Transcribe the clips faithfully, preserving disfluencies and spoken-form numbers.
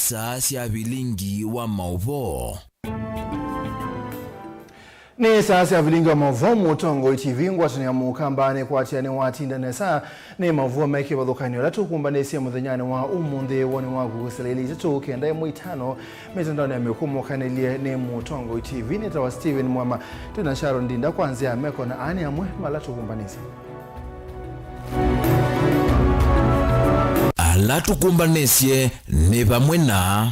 Saa sya vilingi wa maũvoo. Nĩ saa sya vilingi wa maũvoo, Mũtongoi T V, ngwatanĩo ya Mũkamba nĩkwatĩa nĩwatinda nesa nĩ maũvoo me kĩvathũkany'o ala tũkũmbanĩsye mũthenyanĩ wa ũmũnthĩ. Woni waku kwĩsĩla ilĩ itatũ kenda ĩmwe itano. Mĩtandaonĩ ya mĩkũmũkanĩlye nĩ Mũtongoi T V. Nĩtawa Steven Mwema, twĩ na Sharon Ndinda kwa nzĩa ya meko, na aa nĩ amwe ma ala tũkũmbanĩsye. Ala tũkũmbanĩsye nĩ vamwe na.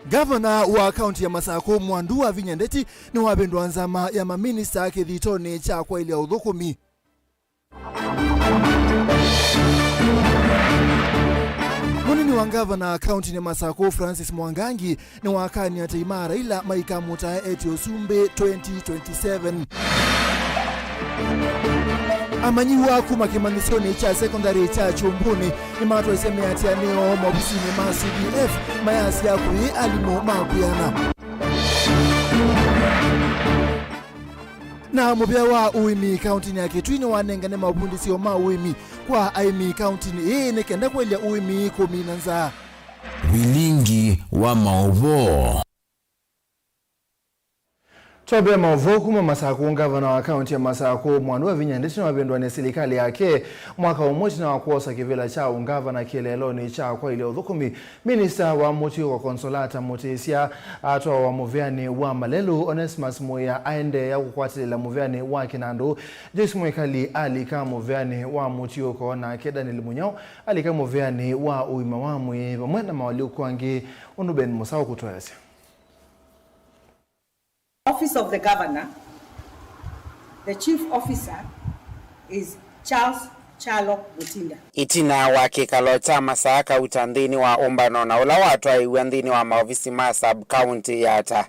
Ngavana wa kaunti ya Masakũ, Mwandu Wavinya Ndeti, nĩwavĩndũa nzama ya maminista kĩthitonĩ kya kwaĩlya ũthũkũmi. Mũnini wa ngavana kauntinĩ ya Masakũ, Francis Mwangangi, nĩwakanie atei ma Raila maikamũtae etye ũsumbĩ twenty twenty-seven. Amanyĩw'a kuma kĩmanyĩsyonĩ kya sekondalĩ kya Kyũmbũnĩ nĩmatwaisye mĩatĩanĩo maovisinĩ ma C D F mayasya kũyĩ alimũ ma kwĩana. Na mũvĩa wa ũĩmi kauntinĩ ya Kitui nĩwanengane mavundĩsyo ma ũĩmi kwa aĩmi kauntinĩ ĩĩ nĩ kenda kũelya ũĩmi kũmina nzaa. Vilingi wa maũvoo. Twambĩa maũvoo kuma Masakũ, ngavana wa kaunti ya Masakũ, Mwandu Wavinya Ndeti, nĩwavĩndũa nĩ silikalĩ yake mwaka ũmwe ĩtina wa kwosa kĩvĩla kya ũngavana kĩeleelonĩ kya kwaĩlya ũthũkũmi. Minista wa mũtiũko Consolata Mũtĩsya atwawa mũvĩanĩ wa Malelũ. Onesmus Mũĩa aendeea kũkwatĩlĩla mũvĩanĩ wa Kĩnandũ. Joyce Mwĩkali alika mũvĩanĩ wa mũtiũko, nake Daniel Mũnyao alika mũvĩanĩ wa ũima wa mwĩĩ, vamwe na maũalyũku angĩ, ũndũ Ben Mũsa ũkũtũelesya. Office of the Governor, the Chief Officer is Charles Kyalo Mutinda. Ĩtina wa kĩkalo kya masaa kauta nthĩnĩ wa ũmbano na ũla watwaĩw'a nthĩnĩ wa maovisi ma sub-county ya Yata,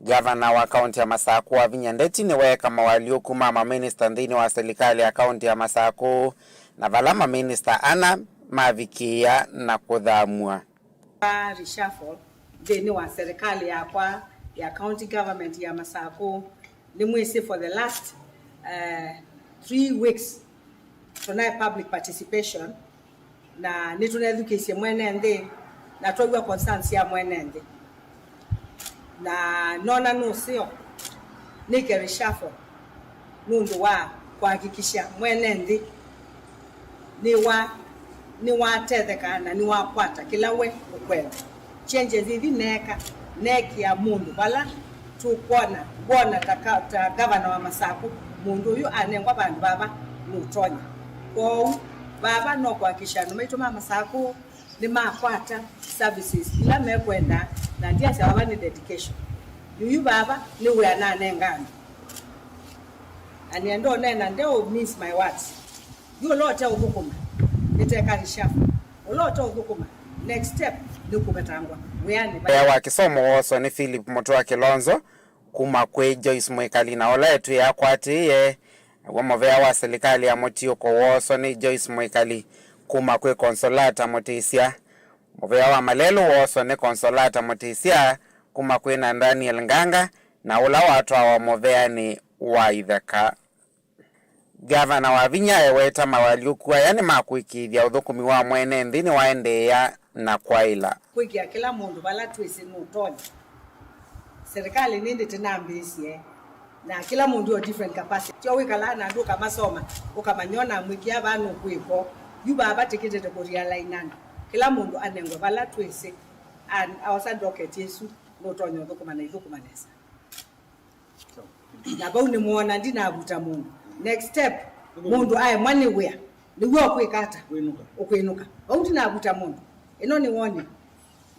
ngavana wa kaunti ya Masakũ Wavinya Ndeti nĩweeka maũalyũku ma maminista nthĩnĩ wa silikalĩ ya kaunti ya Masakũ, na vala maminista ana mavikĩĩa na kũthamw'a. Reshuffle nthĩnĩ wa serikali yakwa ya county government ya Masakũ. Nĩmwĩsĩ for the last, eh, three weeks tũnaĩ public participation, na nĩtũnethukĩĩsye mwene nthĩ, na twaw'a concerns sya mwene nthĩ, na nona nũseo nĩke reshuffle nũndũ wa kũhakikisha mwene nthĩ nĩwa, nĩwatetheka na nĩwakwata kĩla we ũkwenda. Changes ithi neeka, neekĩa mũndũ vala tũkwona, wona ta ka-, ta ngavana wa Masakũ, mũndũ ũyũ anengwa vandũ vava nũtonya. Kwoou vava no kũhakikisha andũ maitũ ma Masakũ nĩmakwata services ila mekwenda, na ndiasya vava nĩ dedication. Yuyu vava nĩ wĩa nanenga andũ. Na nĩenda ũneena ndeũ, mince my words. Yu ũla ũte ũthũkũma, nĩteka reshuffle. Ũla ũte ũthũkũma, next step nĩ kũvetangwa wĩanĩ. Mũvea wa kĩsomo wooswa nĩ Philip Mũtũa Kĩlonzo kuma kwĩ Joyce Mwĩkali, na ũla etwĩe akwatĩĩe, naw'o mũvea wa silikalĩ ya mũtiũko wooswa nĩ Joyce Mwĩkali kuma kwĩ Consolata Mũtĩsya. Mũvea wa Malelũ wooswa nĩ Consolata Mũtĩsya kuma kwĩ Nathaniel Nganga, na ũla watwawa mũveanĩ wa Ithaka. Ngavana Wavinya eweta maũalyũku aya nĩ ma kũĩkĩĩthya ũthũkũmi wa mwene nthĩ nĩwaendeea na kwaĩla. Kwĩkĩa kĩla mũndũ vala twĩsĩ nũtonya. Serikali nĩndĩ tĩnambĩĩsye, na kĩla mũndũ o different capacity. Tyo wĩkalaa na andũ ũkamasoma, ũkamanya ona mwĩkĩa vaa nũkwĩko. Yu vaa vatĩkĩtĩte kũrealign andũ. Kĩla mũndũ anengwe vala twĩsĩ, an-, aosa docket ĩsu, nũtonya ũthũkũma na ithũkũma nesa. Na vau nĩmwona ndinavuta mũndũ. Next step, mũndũ aemwa nĩ wĩa, nĩw'o ũkwĩka ata? Kwĩnũka. Ũkwĩnũka. Vau ndinavuta mũndũ. Ĩno nĩ warning.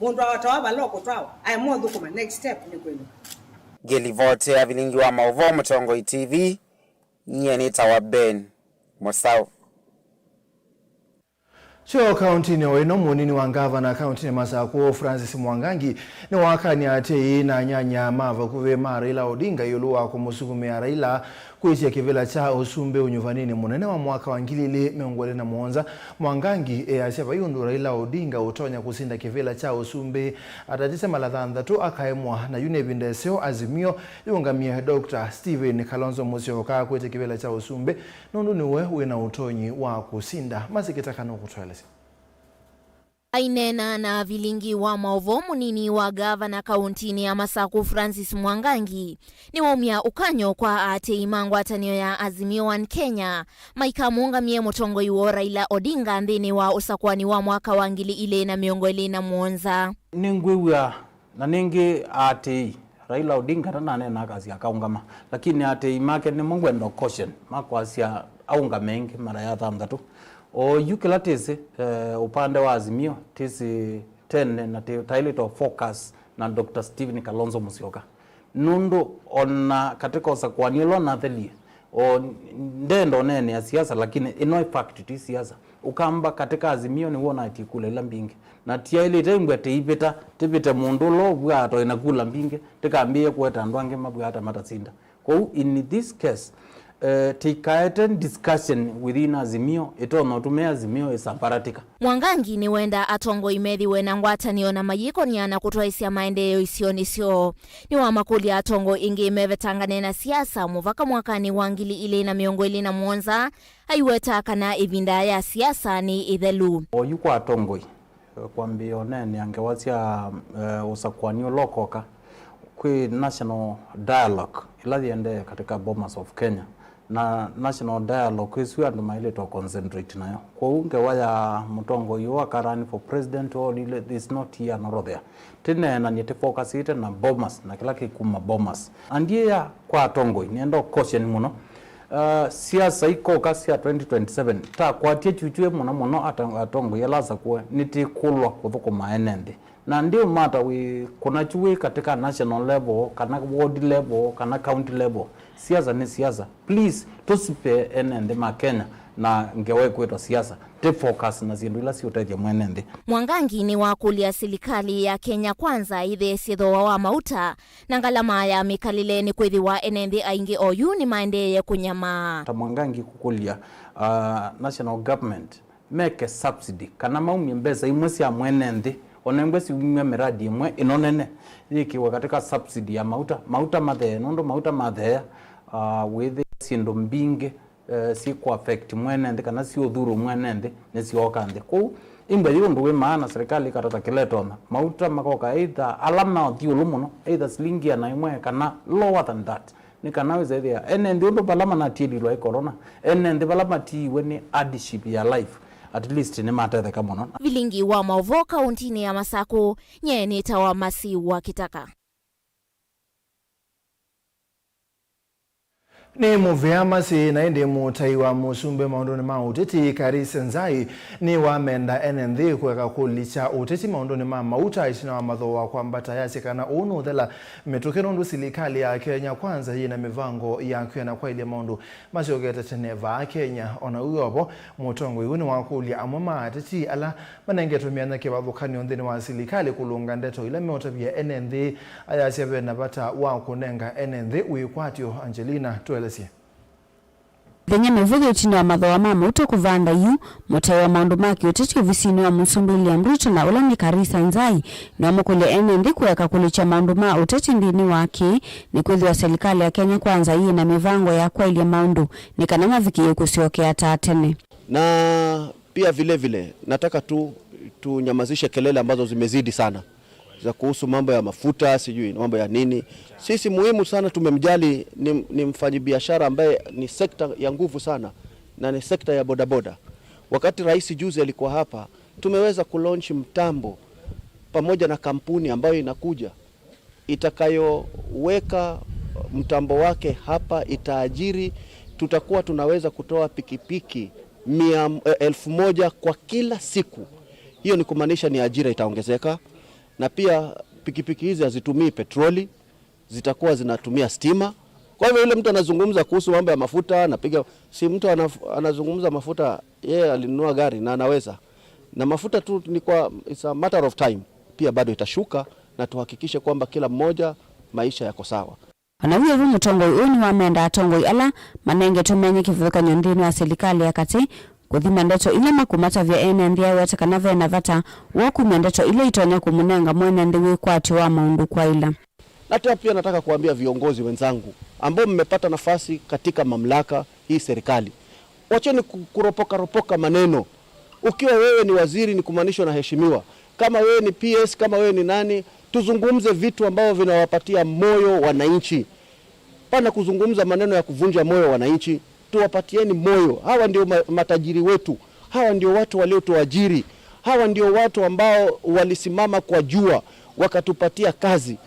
Mũndũ aotawa vala ũkũtwawa, aemwa ũthũkũma, next step nĩ kwĩnũka. Ngĩlivoti ya vilingi wa maũvoo Mũtongoi T V, nyie nĩtawa Ben Mũsaũ. Kyo kauntinĩ o ĩno, mũnini wa ngavana kauntinĩ Masakũ, Francis Mwangangi, nĩwakany'a atei na anyanya ma vakuvĩ ma Raila Odinga ĩũlũ wa kũmũsukumĩa Raila kwĩtya kĩvĩla kya ũsumbĩ ũnyuvaninĩ mũnene wa mwaka wa ngili ilĩ mĩongo ĩlĩ na mũonza. Mwangangi easya vai ũndũ Raila Odinga ũtonya kũsinda kĩvĩla kya ũsumbĩ atatĩte mala thanthatũ akaemwa, na yu nĩ ĩvinda ĩseo Azimio yĩũngamie Doctor Stephen Kalonzo Musyoka kwĩtya kĩvĩla kya ũsumbĩ, nũndũ nĩwe wĩ na ũtonyi wa kũsinda. Masikitaka nũkũtũelesya. Aineena na vilingi wa maũvoo, mũnini wa ngavana kaũntinĩ ya Masaku Francis Mwangangi nĩwaumya ũkany'o kwa aatĩĩi ma ngwatanĩo ya Azimio One Kenya maikamũngamie mũtongoi woo Raila Odinga nthĩnĩ wa ũsakũani wa mwaka wa ngili ilĩ na mĩongo ĩlĩ na mũonza. Nĩngwĩw'a na nĩngĩ aatĩĩi Raila Odinga ndananeenaa akasya akaũngama, lakini aatĩĩi make nĩmo ngwenda caution makwasya aũngame ĩngĩ mara ya thanthatũ. Oyu kĩla tĩsĩ, eh, ũpande wa Azimio tĩsĩ tene na tĩ- taĩlĩte focus na Doctor Stephen Kalonzo Musyoka. Nũndũ ona katika ũsakũani ũla ũnathelie, o ndenda ũneenea siasa, lakini ĩno ĩ fact, ti siasa. Ũkamba katika Azimio nĩw'o ũnaetie kula ila mbingĩ. Na tiaĩlĩte imbwa tĩivĩta, tĩvĩte mũndũ ũla ũvw'aa toĩ na kula mbingĩ, tĩkambĩĩe kũeta andũ angĩ mavw'aa ta matasinda. Kwoou, in this case, eh, tĩikaete discussion within Azimio, ĩtonya ũtũme Azimio ĩsambaratika. Mwangangi nĩwenda atongoi methĩwe na ngwatanĩo na mayĩkonia na kũtwaĩsya maendeeo isionĩ syoo. Nĩwamakũlya atongoi ĩngĩ mevetangane na siasa mũvaka mwakanĩ wa ngili ilĩ na mĩongo ĩlĩ na mũonza, aiweta kana ĩvinda ya siasa nĩ ĩthelu. Oyu kwa atongoi, eh, kwambĩĩa ũneenea ngewa sya, eh, ũsakũani ũla ũkoka, kwĩ national dialogue ĩla yĩendee katika Bomas of Kenya. Na national dialogue ĩsu andũ maĩlĩtwe concentrate nayo. Kwoou ngewa ya mũtongoi ũũ aka run for president or leader is not here nor there. Tĩneenanie tĩfocusĩte na Bomas na kĩla kĩkuma Bomas. Andiĩa kwa atongoi, nĩenda ũkaution mũno. Uh, siasa ikoka sya twenty twenty-seven, takwatye kyukyũ mũno mũno ata- atongoi ala asakũe, nĩtĩkũlwa kũthũkũma ene nthĩ. Na ndio matter wĩ kũna kyu wĩ katika national level, kana ward level, kana county level, siasa nĩ siasa. Please, tũsipe ene nthĩ ma Kenya na ngewa ĩkwĩtwa siasa. Tĩ focus na syĩndũ ila siũtethya mwene nthĩ. Mwangangi nĩwakũlya silikalĩ ya Kenya Kwanza ĩtheesye thooa wa mauta na ngalama ya mĩkalĩle, nĩkwĩthĩwa ene nthĩ aingĩ oyu nĩmaendeeye kũnyamaa. Ta Mwangangi kũkũlya, uh, national government meke subsidy, kana maumye mbesa imwe sya mwene nthĩ, onengwe siumye miradi imwe ĩno nene yĩkĩwe katika subsidy ya mauta, mauta mathee, nũndũ mauta matheea, uh, wĩthĩa syĩndũ mbingĩ, eh, syĩkũ affect mwene nthĩ, kana syĩũthuru mwene nthĩ, nĩsyooka nthĩ. Kwoou, imbwa yĩ ũndũ wĩ maana, serikali ĩkatata kĩla ĩtonya, mauta makoka either ala ma ũthyũlũ mũno, either silingi ĩana ĩmwe kana lower than that. Nĩ kana wĩsa ĩthĩa ene nthĩ ũndũ vala manatiĩlilwa ĩ corona, ene nthĩ vala matiiwe nĩ hardship ya life, at least nĩmatetheka mũno. Vilingi wa maũvoo kaũntinĩ ya Masakũ, nye nĩtawa Masi wa Kĩtaka. Nĩ mũvea Masi, na ĩndĩ mũtai wa mũsumbĩ maũndũnĩ ma ũteti Karisa Nzai nĩwamenda ene nthĩ kũeka kũlikya ũteti maũndũnĩ ma mauta ĩtina wa mathooa kwambata. Yasya kana ũũ nũthela mĩtũkĩ nũndũ silikalĩ ya Kenya Kwanza yĩ na mĩvango ya kwĩana kwaĩlya maũndũ masyokete tene vaa Kenya. O na wĩ o vo, mũtongoi ũũ nĩwakũlya amwe ma ateti ala manengetwe myanya kĩvathũkany'o nthĩnĩ wa silikalĩ kũlũnga ndeto ila meũtavya ene nthĩ. Ayasya ve na vata wa kũnenga ene nthĩ wĩkwatyo. Angelina, tũelesye. Mĩthenya mĩvũthũ ĩtina wa mathooa ma mauta kũvanda yu, mũtai wa maũndũ ma kĩũteti ovisinĩ wa mũsumbĩ William Ruto na ũla nĩ Karisa Nzai nĩwamũkũlya ene nthĩ kũeka kũlikya maũndũ ma ũteti nthĩnĩ wake, nĩkwĩthĩwa silikalĩ ya Kenya Kwanza yĩ na mĩvango ya kwaĩlya maũndũ nĩ kana mavikĩe kũsyokea ta tene. Na pia vile vile, nataka tu tunyamazishe kelele ambazo zimezidi sana za kuhusu mambo ya mafuta, sijui mambo ya nini. Sisi muhimu sana tumemjali ni, ni mfanyibiashara ambaye ni sekta ya nguvu sana, na ni sekta ya bodaboda. Wakati rais juzi alikuwa hapa, tumeweza kulaunch mtambo pamoja na kampuni ambayo inakuja, itakayoweka mtambo wake hapa, itaajiri, tutakuwa tunaweza kutoa pikipiki mia, eh, elfu moja kwa kila siku. Hiyo ni kumaanisha ni ajira itaongezeka, na pia pikipiki hizi hazitumii petroli, zitakuwa zinatumia stima. Kwa hivyo yule mtu anazungumza kuhusu mambo ya mafuta, anapiga, si mtu anaf-, anazungumza mafuta, yeye alinunua gari na anaweza. Na mafuta tu ni kwa, it's a matter of time. Pia bado itashuka, na tuhakikishe kwamba kila mmoja maisha yako sawa. O na wĩ o vo, mũtongoi ũũ nĩwamenda atongoi ala manengetwe menye kĩvathũkany'o nthĩnĩ wa silikalĩ ya katĩ kũthima ndeto ila makũmatavya ene nthĩ, aweta kana ve na vata wa kumya ndeto ila itonya kũmũnenga mwene nthĩ wĩkwatyo wa maũndũ kwaĩla. Na tena pia nataka kuambia viongozi wenzangu ambao mmepata nafasi katika mamlaka hii serikali, wacheni ku-, kuropoka ropoka maneno. Ukiwa wewe ni waziri, ni kumaanisha unaheshimiwa. Kama wewe ni P S, kama wewe ni nani, tuzungumze vitu ambavyo vinawapatia moyo wananchi. Pana kuzungumza maneno ya kuvunja moyo wananchi. Tuwapatieni moyo. Hawa ndio ma-, matajiri wetu. Hawa ndio watu waliotuajiri. Hawa ndio watu ambao walisimama kwa jua, wakatupatia kazi.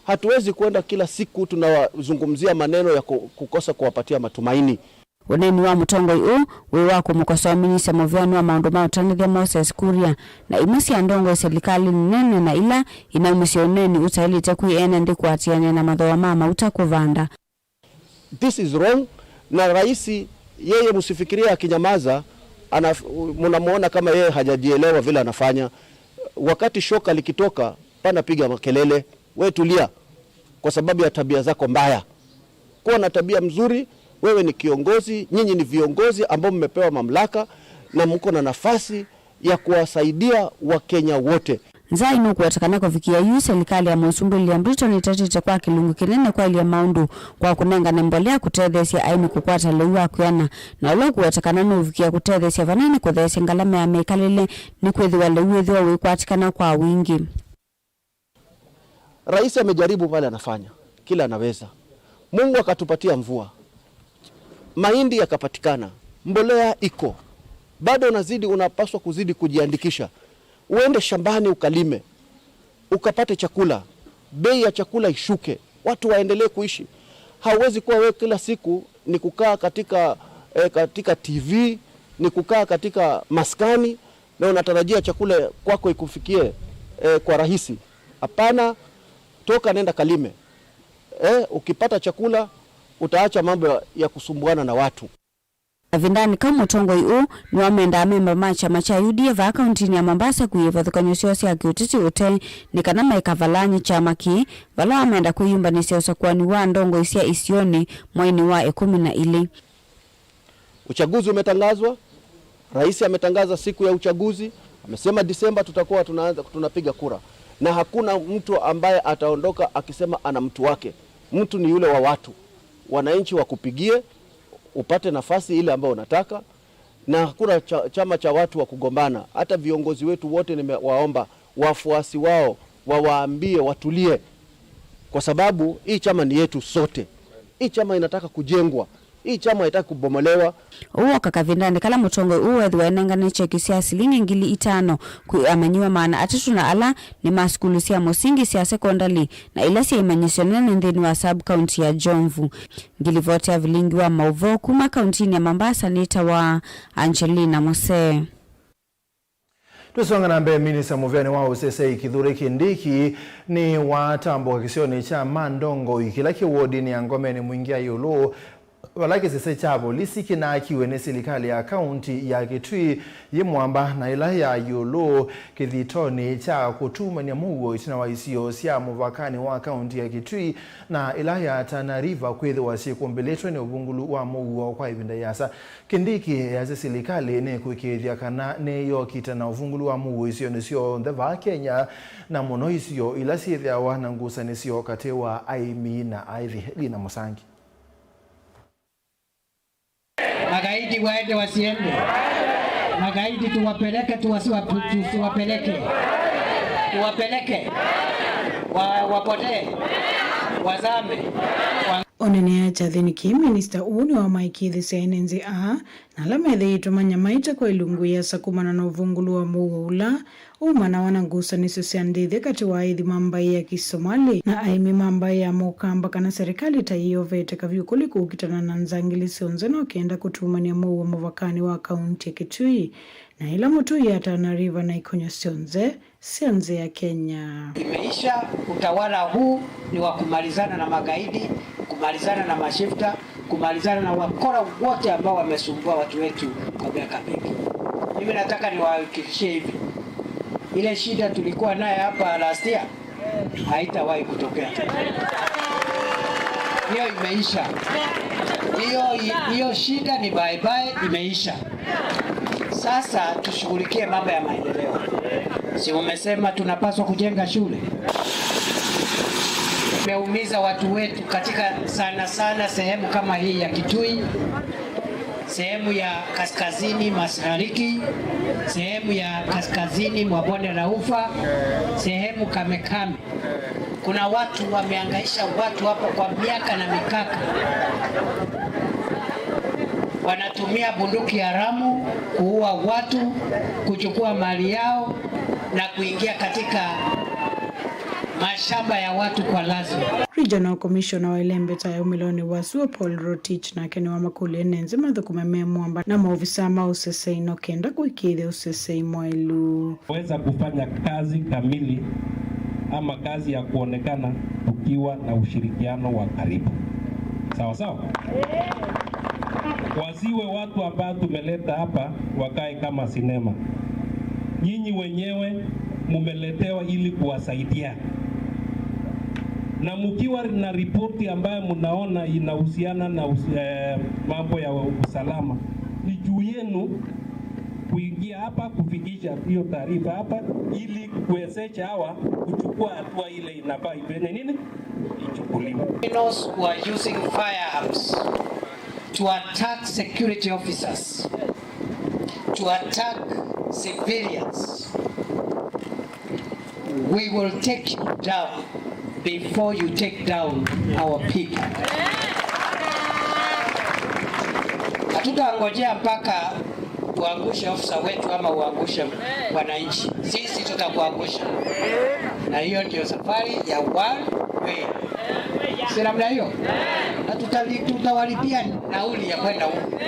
Hatuwezi kwenda kila siku tunawazungumzia maneno ya ku-, kukosa kuwapatia matumaini. Ũneeni wa mũtongoi ũũ wĩ wa kũmũkosoa minista mũvea nĩ wa maũndũ ma ũtandĩthya Moses Kuria, na imwe sya ndongoi silikalĩnĩ nene na ila inaumisye ũneeni ũtaĩlĩte kwĩ ene nthĩ kũatĩanĩa na mathooa ma mauta kũvanda. This is wrong. Na rais, yeye msifikirie akinyamaza, anaf-, mnamuona kama yeye hajajielewa vile anafanya. Wakati shoka likitoka, pana piga makelele, we tulia, kwa sababu ya tabia zako mbaya. Kuwa na tabia mzuri, wewe ni kiongozi, nyinyi ni viongozi ambao mmepewa mamlaka na mko na nafasi ya kuwasaidia Wakenya wote. Nzai nũkũweta kana kũvikĩa yu, silikalĩ ya Mũsumbĩ William Ruto nĩtatĩte kwa kĩlungu kĩnene kwaĩlya maũndũ kwa kũnengane mbolea kũtetheesya aĩmi kũkwata lĩu wa kwĩana, na ũla ũkũweta kana nũũvikĩa kũtetheesya vanene kũtheesya ngalama ya mĩkalĩle nĩkwĩthĩwa lĩu wĩthĩwa wĩkwatĩkana kwa wingĩ. Rais amejaribu pale, anafanya kila anaweza. Mungu akatupatia mvua, mahindi yakapatikana, mbolea iko, bado unazidi, unapaswa kuzidi kujiandikisha, uende shambani ukalime, ukapate chakula, bei ya chakula ishuke, watu waendelee kuishi. Hauwezi kuwa wewe kila siku ni kukaa katika, eh, katika T V, ni kukaa katika maskani, na unatarajia chakula kwako ikufikie, eh, kwa rahisi. Hapana, toka nenda kalime. Eh, ukipata chakula, utaacha mambo ya, ya kusumbuana na watu. Kavindanĩ kau mũtongoi ũũ nĩwamendaa amemba ma kyama kya U D A vaa kauntinĩ ya Mombasa kũia ivathũkany'o syoo sya kĩũteti ũtee nĩ kana maikavalany'e kyama kĩĩ, vala wamenda kwĩyumbanĩsya ũsakũani wa ndongoi sya isionĩ mweinĩ wa ĩkũmi na ilĩ. Uchaguzi umetangazwa, rais ametangaza siku ya uchaguzi, amesema Disemba tutakuwa tunaanza, tunapiga kura. Na hakuna mtu ambaye ataondoka akisema ana mtu wake. Mtu ni yule wa watu. Wananchi wakupigie, upate nafasi ile ambayo unataka, na hakuna cha-, chama cha watu wa kugombana. Hata viongozi wetu wote nimewaomba wafuasi wao wawaambie watulie, kwa sababu hii chama ni yetu sote. Hii chama inataka kujengwa. Hii chama haitaki kubomolewa. Ũu woka kavindanĩ kala mũtongoi ũũ wethĩwa enengane kyeki sya silingi ngili itano kwĩ amanyĩw'a maana atatũ na ala nĩ ma sukulu sya mũsingi, sya sekondalĩ, na ila sya imanyĩsyo nene nthĩnĩ wa sub-county ya Jomvu. Ngilivoti ya vilingi wa maũvoo kuma kauntinĩ ya Mombasa nĩtawa Angelina Mose. Twĩsonga na mbee, minista mũvĩanĩ wa ũsesei Kithure Kindiki nĩwatambũka kĩsionĩ kya Mandongoi kĩla kĩ wodinĩ ya Ngomeni Mwingi ya ĩũlũ, vala kĩsese kya volisi kĩnaakiwe nĩ silikalĩ ya kaunti ya Kitui yĩ mwamba na ĩla ya ĩũlũ kĩthitonĩ kya kũtumany'a mũuo ĩtina wa isio sya mũvakanĩ wa kaunti ya Kitui na ĩla ya Tana River kwĩthĩwa syĩkũmbĩlĩtwe nĩ ũvungũlu wa mũuo kwa ĩvinda yĩasa. Kindiki easya silikalĩ nĩkũĩkĩĩthya kana nĩyokita na ũvungũlu wa mũuo isionĩ syonthe vaa Kenya, na mũno isio ila syĩthĩawa na ngusanĩsyo katĩ wa aĩmi na aĩthi. Lina Mũsangi. Magaidi waende wasiende? Magaidi tuwapeleke, tuwasiwa-, tusiwapeleke? Tuwapeleke. Wa-, wapotee? Wazame? Wa- Onenea kyathĩnĩ kĩĩ, minista ũũ nĩwamaĩkĩĩthĩsya ene nzĩ aa na ala methĩĩtwe manyamaĩte kwa ilungu ĩasa kumana na ũvungũlu wa mũuo ũla umanawa na ngusanĩsyo sya ndĩthya katĩ wa aĩthi ma mbaĩ ya Kisomali na aĩmi ma mbaĩ ya Mũkamba kana serikali ta yĩovete kavyũ kũli kũkitana na nzangili syonthe no kenda kũtumany'a mũuo mũvakanĩ wa kaunti ya Kitui na ĩla mũtũi ya Tana River na ikonyo syonthe sya nzĩ ya Kenya. Imeisha, utawala huu ni wa kumalizana na magaidi, kumalizana na mashifta, kumalizana na wakora wote ambao wamesumbua watu wetu kwa miaka mingi. Mimi nataka niwahakikishie hivi, ile shida tulikuwa naye hapa last year haitawahi kutokea tena. Hiyo imeisha. Hiyo, hiyo shida ni bye bye, imeisha. Sasa tushughulikie mambo ya maendeleo. Si umesema tunapaswa kujenga shule? Tumeumiza watu wetu katika sana sana sehemu kama hii ya Kitui. Sehemu ya kaskazini mashariki, sehemu ya kaskazini mwa bonde la Ufa, sehemu kame kame. Kuna watu wamehangaisha watu hapo kwa miaka na mikaka. Wanatumia bunduki haramu kuua watu, kuchukua mali yao na kuingia katika mashamba ya watu kwa lazima. Regional Commissioner wa ĩla ĩmbeta ya umĩlonĩ wa sua, Paul Rotich, nake nĩwamakũlya ene nzĩ mathũkũme me mwamba na maovisaa ma ũsesei no kenda kũĩkĩĩthya ũsesei mwaĩlu. Weza kufanya kazi kamili ama kazi ya kuonekana tukiwa na ushirikiano wa karibu. Sawa sawa? Wasiwe watu ambao tumeleta hapa wakae kama sinema. Nyinyi wenyewe mumeletewa ili kuwasaidia. Na mkiwa na ripoti ambayo mnaona inahusiana na us-, eh, mambo ya usalama, ni juu yenu kuingia hapa, kufikisha hiyo taarifa hapa, ili kuwezesha hawa kuchukua hatua ile inafaa ifanye nini? Ichukuliwe. Criminals who are using firearms to attack security officers, to attack civilians, we will take you down before you take down our people. Hatutangojea mpaka uangushe ofisa wetu ama uangushe wananchi. Sisi tutakuangusha. Na hiyo ndio safari ya one way. Si namna hiyo? Na tutali-, tutawalipia nauli ya kwenda huko.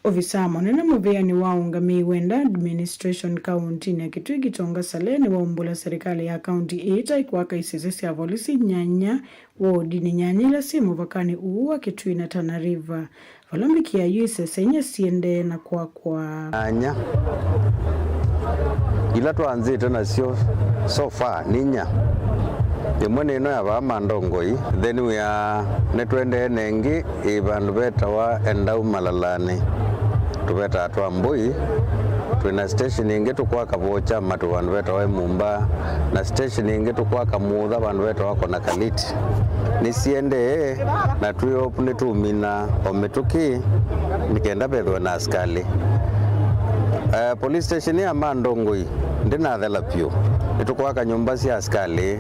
Ovisaa mũnene mũvĩanĩ wa ũngamĩi wa enda administration kaũntĩnĩ ya Kitui, Gitonga Saleh, nĩwaumbũla serikali ya kaũntĩ ĩĩ ĩtaĩ kwaka isese sya volisi nyanya wodinĩ nyanya ila syĩ mũvakanĩ ũũ wa Kitui na Tana River, vala mbikĩa yu isese inya siendee na kwakwa. Nyanya ila twanzĩte nasyo so far nĩ inya. Ĩmwe nĩ ĩno ya vaa Mandongoi, then we are, nĩtwendee na ĩngĩ ĩ vandũ vetawa Endau Malalanĩ, tũvetaa twa Mbũi. Twĩ na station ĩngĩ tũkwaka Vochama tũ vandũ vetawa Imumba, na station ĩngĩ tũkwaka Mũũtha vandũ vetawa Konakaliti. Nĩsiendee, na twĩ hope nĩtũmina o mĩtũkĩ nĩ kenda vethĩwe na asikalĩ. Eh, police station ya Mandongoi ndĩnathela vyũ. Nĩtũkwaka nyũmba sya asikalĩ,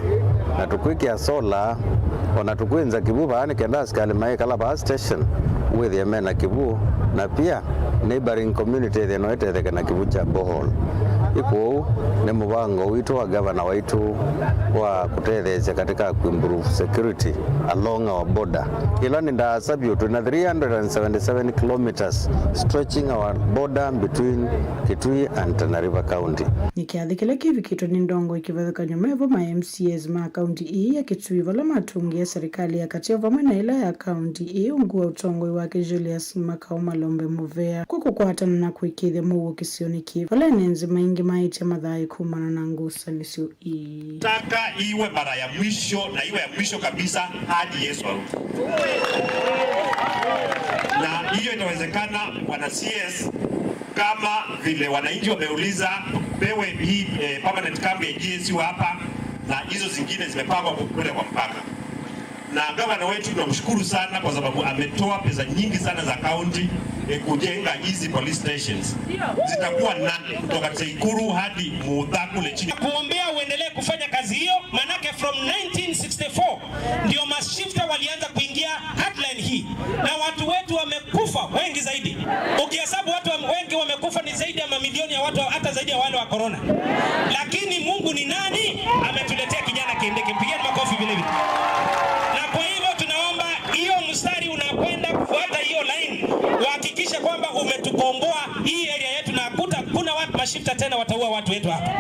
na tũkwĩkĩa solar, o na tũkwĩnza kĩw'ũ vaa nĩ kenda asikalĩ maikala vaa station wĩthĩe mena kĩw'ũ, na pia neighboring community ĩthĩe no ĩtetheke na kĩw'ũ kya borehole. Ĩ kwoou nĩ mũvango witũ wa gavana waitũ wa kũtetheesya katika kuimprove security along our border. Ĩla nĩ ndaasa vyũ, twĩ na three hundred and seventy-seven kilometers stretching our border between Kitui and Tana River County. Nĩ kĩathĩ kĩla kĩvikĩtwe nĩ ndongoi kĩvathũkany'o me vo ma M C As ma kaunti ii ya Kitui, vala matũngĩe serikali ya katĩ o vamwe na ĩla ya kaunti ii ungu wa ũtongoi wake Julius Makau Malombe Mũvea, kwa kũkwatana na kũĩkĩĩthya mũuo kĩsionĩ kĩĩ, vala ene nzĩ maingĩ maĩtye mathaĩ kumana na ngusanĩsyo ii. Taka iwe mara ya mwisho na iwe ya mwisho kabisa hadi Yesu arudi. Na hiyo itawezekana, bwana C S, kama vile wananchi wameuliza, pewe hii, eh, permanent camp ya G S U hapa, na hizo zingine zimepangwa kule kwa mpaka. Na gavana wetu tunamshukuru sana kwa sababu ametoa pesa nyingi sana za county, eh, kujenga hizi police stations. Zitakuwa nane kutoka Seikuru hadi Mutha kule chini. Kuombea uendelee kufanya kazi hiyo, manake from nineteen sixty-four ndio mashifta walianza kuingia hardline hii, na watu wetu wamekufa wengi zaidi. Ukihesabu watu wa-, wengi wamekufa ni zaidi ya mamilioni ya watu, hata zaidi ya wale wa corona. Lakini Mungu ni nani? Ametuletea kijana Kindiki. Mpigieni makofi vile vile. Na kwa hivyo tunaomba hiyo mstari unakwenda kufuata hiyo line, uhakikishe kwamba umetukomboa hii area yetu na hakuta-, kuna watu mashifta tena wataua watu wetu hapa.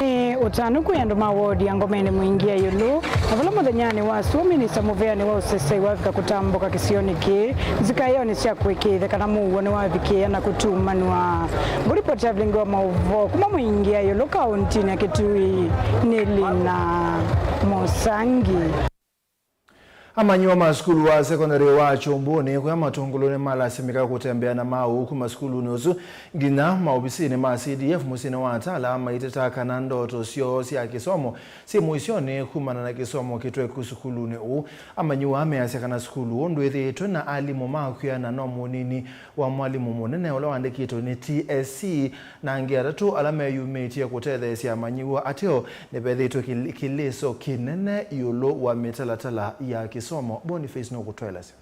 Nĩ ũtanu kwĩ andũ ma wodi ya Ngomeni Mũingĩa ĩũlũ, na vala mũthenyanĩ wa sua, minista mũvĩanĩ wa ũsesei wavika kũtambũka kĩsionĩ kĩĩ, nzika ĩyo nĩ sya kũĩkĩĩthya kana mũuo nĩwavikĩĩa na kũtumanwa. Ngũripoti ya vilingi wa maũvoo kuma Mũingĩa ĩũlũ kaũntĩnĩ ya Kitui nĩ Lina Mũsangi. Amanyĩw'a ma sukulu wa sekondalĩ wa Kyũmbũnĩ kũya Matũngũlũ nĩmalasimĩka kũtembea na maũũ kuma sukulunĩ ũsu nginya maovisinĩ ma C D F mũsyĩnĩ wa Tala, maiteta kana ndoto syoo sya kĩsomo syĩ mũisyonĩ kumana na kĩsomo kĩtweku sukulunĩ ũũ. Amanyĩw'a measya kana sukulu ũũ ndwĩthĩĩtwe na alimũ ma kwĩana, no mũnini wa mwalimũ mũnene ũla waandĩkĩtwe nĩ T S C na angĩ atatũ ala meyumĩtye kũtetheesya amanyĩw'a ateo nĩvethĩĩtwe kĩl-, kĩlĩso kĩnene ĩũlũ wa mĩtalatala ya kĩsomo. Boniface nũkũtũelesya.